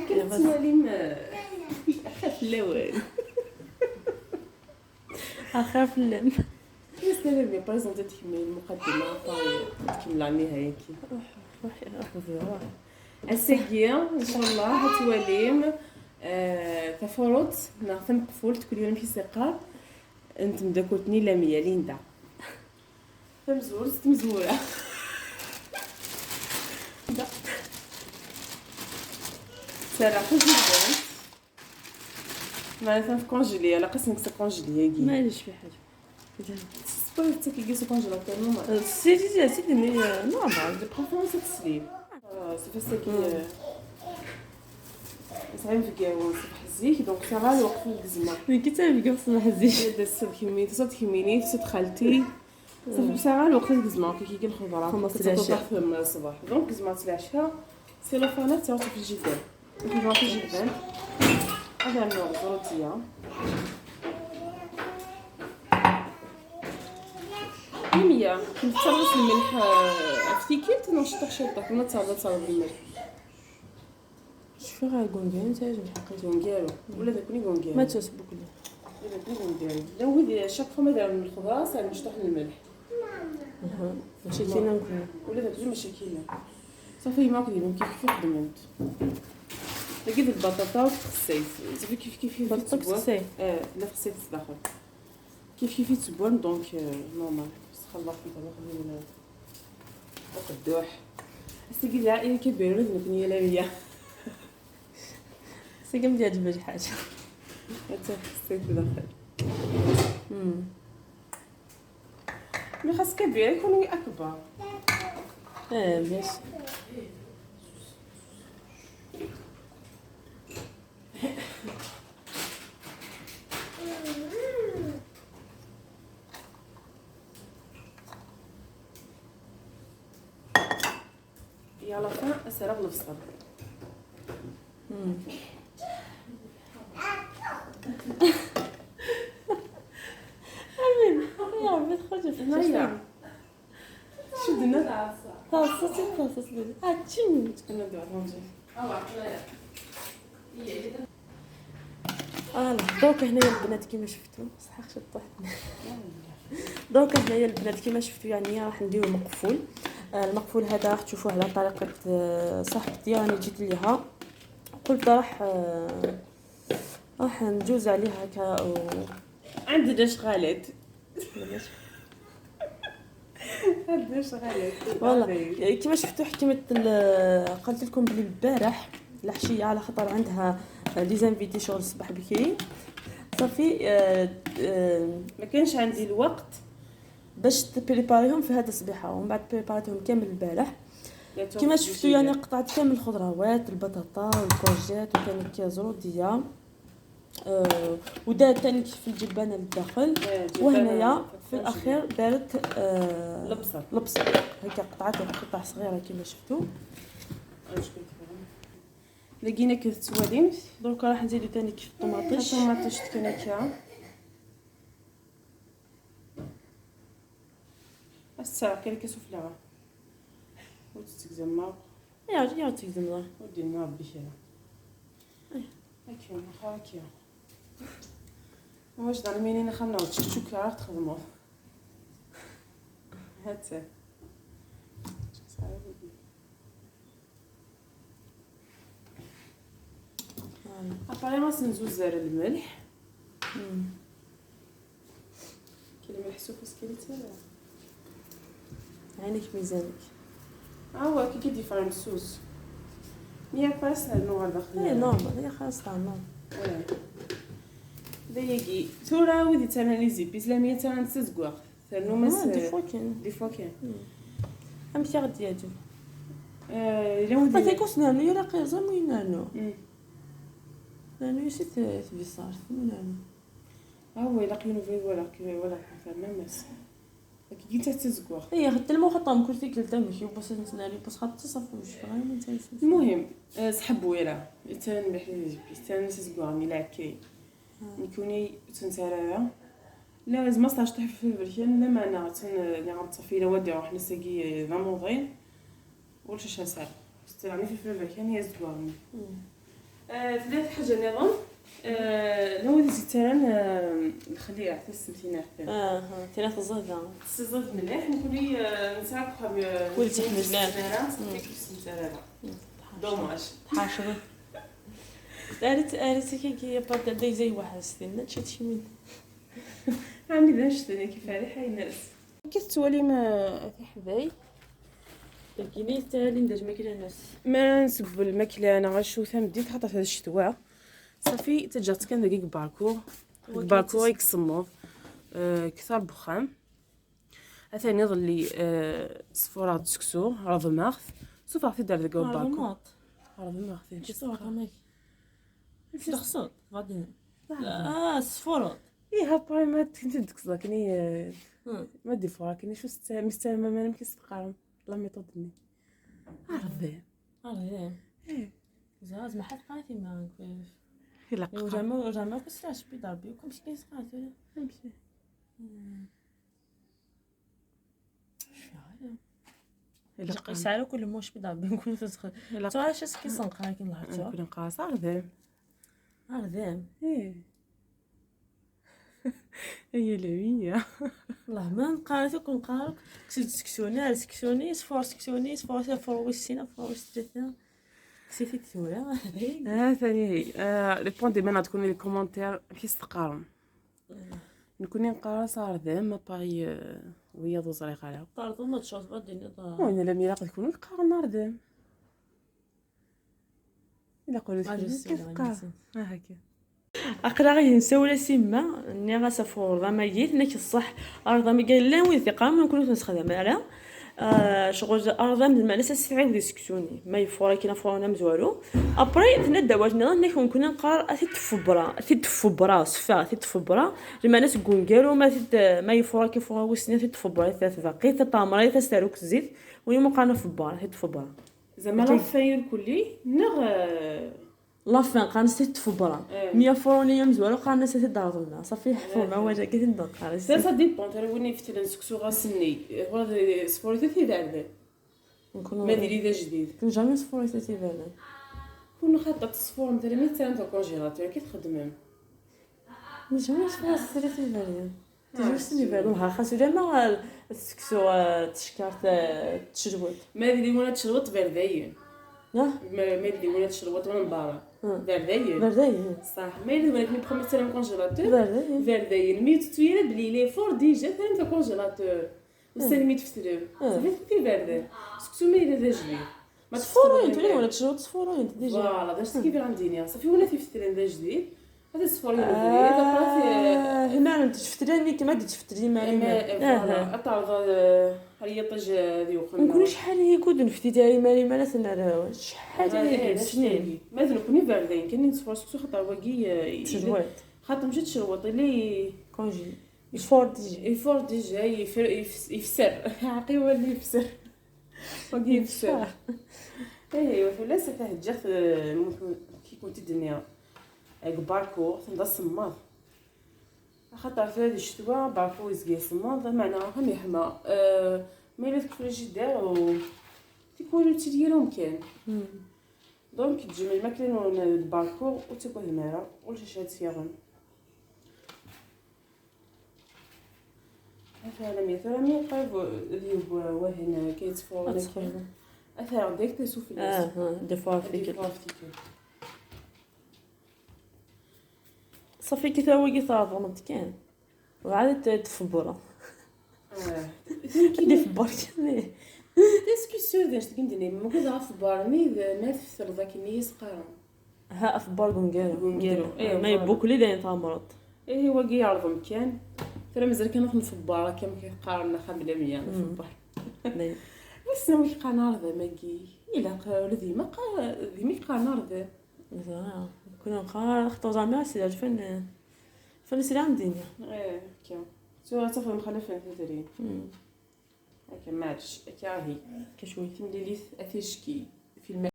كتواليم اخاف الاول. اخاف اللم. سلام présenter تكمل المقدمة تكمل على النهاية كي روح روح روح روح. الساقية ان شاء الله تواليم تفرط نعطي مقفول كل يوم في سقار انت مداكوتني لا مية ليندا تمزور تمزوره سارة خذي معناتها في congelé على قسمك c'est congelé كي معليش في حاجة. سبور حتى كي كيسو congélateur normal. si si si mais normal. de préférence تسليب صافي ساكي صعيب في كاو صباح الزيت donc ça الوقت الكزمه. مي كي تعرف كيف صباح الزيت. درت كيمي تصات كيميني تصات خالتي صافي ساعة الوقت الكزمه كي كي الخضرة خمس العشاء. في الصباح donc كزمه العشاء c'est la fin تاع في الجبال الخضرة في الجبال هذا النوع زروتيه مية كنت ترس الملح في كيلت نشطح شطح ما تصرف الملح. شوفي غير كونغي انت عجب الحقيقة. كونغيرو ولا تكوني كونغيرو ما تسبوك ولا تكوني كونغيرو لا ودي chaque fois ما دار الخضرة ساعة نشطح الملح. ماشي كاينه نكون ولا تكوني ماشي كاينه صافي ما كديرو كيف كيف خدمت لقيت البطاطا وتخسيت صافي كيف كيف كيف بطاطا تخسي. لا خسيت الداخل كيف كيف تبون donc normal خلاص انت الدوح السيدي العائلة كبيرة نكون لا مية سي كم ديال حاجة. حتى خسيت الداخل mais خاص كبير يكون اكبر. باش يلا فان اسرع البصل. امين يا ربي تخرج في هنايا شو درنا؟ تاصصي تاصصي اتشين كنا نديرو voilà donc هنايا البنات كيما شفتوا صح شطحت. donc هنايا البنات كيما شفتوا يعني راح نديرو مقفول. المقفول هذا راح تشوفوه على طريقه صاحبتي راني جيت ليها قلت راح نجوز عليها هكا عندنا شغالات عندنا شغالات voilà كيما شفتوا حكمت قلت لكم بلي البارح العشية على خاطر عندها les invités شغل الصباح بكري صافي. ما كانش عندي الوقت باش تبريباريهم في هذا الصبيحه ومن بعد بريباريتهم كامل البارح. كما شفتوا يعني قطعت كامل الخضروات البطاطا وال courgette وكانت زروديه ودارت ثاني في الجبانه للداخل. وهنايا في الاخير دارت البصل البصل هكا قطعته قطع صغيرة كما شفتوا. لقينا كتواليم درك راح نزيدو ثاني كيف الطوماطيش. الطوماطيش تكون هكا الساعة كاين كيسوفلا وتتزما يا تتزما ودينا ربي شي هكا واخا هكا واش ضرميني نخمنا وتشكشوك راه تخدمو هاتا apparemment نزوز الملح. كاين الملح سوف سكيليتي عينك ميزانك. هو كي كيديفرن سوس مية باس نوع داخل. اي normal هي خلاص تاع normal. دايقي ثورة ودي تاع les épices لا مية تاع تزكواغ تاع ماس des fois كاين des fois كاين امشي غادي يعجب. الا ودي تيكوس نانو يلا قيزا مي نانو نانو يسي تبيصار نانو. هو الا قينو في ولا ولا فما ماس كي تا تزكواغ. اي حتى المو خطام كل ثيك لتمشي وبس نسنالي بس خاطر صافي وش غير المهم سحب ويرا تا نبيح les épices تا نسزكواغ ني لاكي نكوني تنتارايا لا لازم صاش طيح في البركان لا معنا تن غنطفي لا ودي روح نسقي ضموضين ولا شاشة ساعة. يعني في الفلفل هي الزوار. ثلاث حاجة نظام لو ذي تران الخليع تسمتينا اه ثلاث الزهده الزهد مليح نكوني نساعد ولي تحمل دوماج حاشره دارت ارت كي با داي زي واحد ستين تشي تشمين عندي باش كيف ريحه الناس كي تولي ما في حداي كيني تالي ندج ماكله الناس ما نسب الماكلة انا غشو ثم حتى في الشتوى صافي تجات كان دقيق باركو باركو يكسموض كثر بخام اثاني ظلي صفورات سكسو رضماغ سوف في دار دقيق باركو رضماغ شي صورة ماك تخصط غادي صفورات إيه هابا ما تنتدك كني ما دي فورا كني شو مستعمل ما نمكس تقارن لا ميثود ني عرضي عرضي إيه زاز ما حد قاتي ما لا زعما زعما كسراش بيضربي وكم شي كيسقاتو نمشي إلا ساعة كل موش بيضربي نكون تدخل تعرف اش كيسنقا كي نهار نكون قاص عرضي عرضي إيه هي لوية والله ما نقارك ونقارك كسيت سكسوني سكسوني صفور سكسوني صفور صفور وسينا فور ثلاثة كسيتي ثورة ثاني هي ريبوندي مانا تكون لي كومونتير كيس تقارن نكون نقرا صار ذا ما باغي ويا ذو زريق على طارطو ما تشوف غادي وين لم يلاقي تكون نقارن نار ذا الا قولت كيف هكا اقرا غي نسولة سيما ني غا سفور ضا ما جيت نك الصح ارضا ما قال لا وين ثقة ما نكونوش نستخدم على شغل ارضا من المعنى سعيد ديسكسيوني ما يفورا كي نفورا مزوالو ابري ثنا الدواج نك نكون نقار تفبرا صفا تفبرا المعنى كونكارو ما ما يفورا كي فورا وسني تفبرا ثلاث باقي تطامري تستاروك الزيت ويوم قانا فبرا تفبرا زعما لا فاير كلي نغ لافان قانس تفبرا 100 فرونيه مزوالو قانس تدارضنا صافي حفظنا واجا كي تندق سا ديبون ترى وني فتلا نسكسو غاسني ولا سفوري ثلاث ذا ما ديري ذا جديد كون جامي سفوري ثلاث ذا كون خاطر تصفور مثلا مي تاع كونجيلاتور كي تخدمهم جامي سفوري ثلاث ذا تجوز سني بالو خاصو جامع السكسو تشكارت تشروط ما ديري ولا تشروط بارداين ما ديري ولا تشروط ولا مبارا بارداين بارداين صح ما يلي ولا كني بروميس تاع كونجيلاتور بارداين بارداين مي تتويلا بلي لي فور ديجا تاع كونجيلاتور وسالي مي تفترو صافي في باردين سكسو ما يلا ذا جديد ما تصفورين تولي ولا تشروط تصفورين ديجا فوالا داش كيف عندي صافي ولا تفترين ذا جديد هذا الصفورين هنا انت شفتريني كما تفتري ما فوالا اطعض هي طج ذيوخ نكون شحال هي كود نفتي تاعي مالي ما لا شحال هي سنين مازال نكوني باردين كاين نصفر سكسو خاطر واقي تشروط خاطر مشيت تشروط اللي كونجي يفور ديجا يفور ديجا يفسر عقي هو اللي يفسر واقي يفسر ايوا ولا سافه كي كنت الدنيا باركو تندا الصماض خاطر في هذه الشتوى باركو يزكي الصماض معناها هم يحمى ما الا فريجيدير و تيكونوا تيديرهم كان دونك تجمع الماكلة الباركو وتاكل المرا والشاشات سيغن هذا مية ثلاثة قريب اللي هو وهنا كيتفور اثر ديك تسوف دي فوا فيك صافي كي تاوي كي كان وعاد تفبرا دي فبر كان ديسكسيون داش كندني ما كنت غاف بارني ما تفسر ذاك النيس قارن ها افبار كونغيرو ما يبوكلي داين تامرض ايه هو كي يعرض مكان ترى مازال كنخدم في البار كما كيقارن خملة مية في البار بس نوي قنار ذا ماكي الا ولا ديما ديما قنار ذا كنا نقار خطو زعما سي فين فين سي عندي ايه كيا سو صافي مخالفة تدري هكا ماتش هكا هي كشوي تمليليث اثيشكي في الماء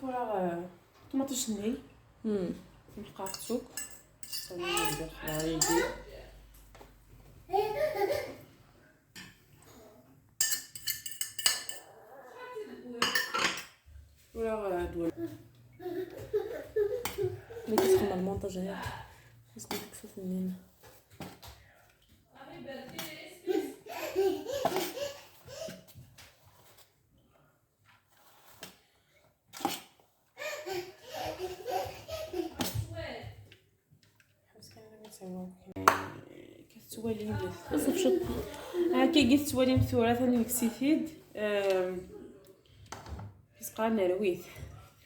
ثورة طوماطيش ني نبقى سوق ولا دول ملي كتخدم المونتاج هيا خصك تكسر كتوالي خصك شط كي قلت توالي مثورة ثاني مكسيتيد كيسقى نرويت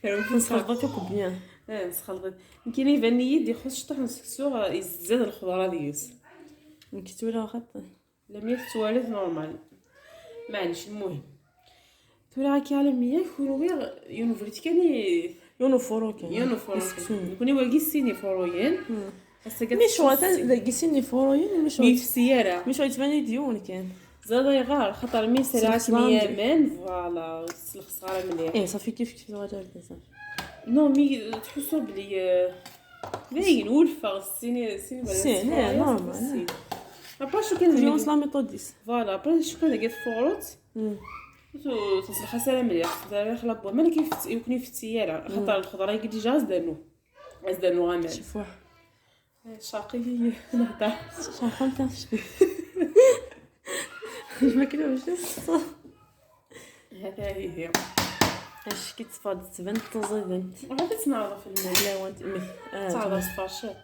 نسخلطو bien. نسخلط يمكن يبان لي يدي خص شطح نسكسو يزاد الخضرة ديالس كتولي واخا لم يتوالد normal معليش. المهم تورا كي على مية كونوي يونفريت كان يونو فورو كان يونو فورو كوني واكي سيني فوروين. مي شوا كيسيني فوروين مي شوا مي في السيارة مي شوا تباني ديون كان زاد يغار خاطر مي سرعت ميامان voilà السلخ صغار مليح. ايه صافي كيف كيف غادي صافي non mais تحسو بلي باين ولفه السيني سيني سيني normal. après شو كان ديون la méthode 10 voilà après شو كان قالت فوروت تصلح سالا مليح دار خلا بوا مالك يكون في السيارة خاطر الخضرة يقد déjà ازدانو غامل شوفوا شاقي هي نهضر شاقه نتاع ما كلاوش هذا هي اش كيتفاد تبان تزيدنت غادي تنعرف في الماء لا تعرف فرشيط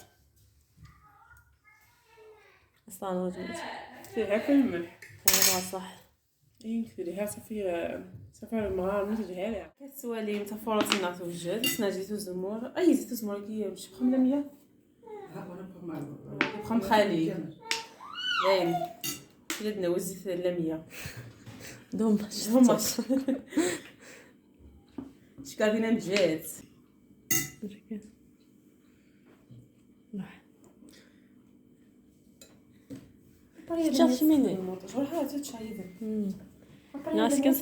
اصلا فيها كل الملح هذا صح. اي كثيرها صافي صافي المغار مثل كتوالي متفورتنا توجد سنا زيت الزمور اي زيت الزمور كي مش بخملة مية بخم خالي باين بلادنا وزيت اللمية دوماج دوماج شكادينا نجات تشارج ميني روح تشايد ناس كنت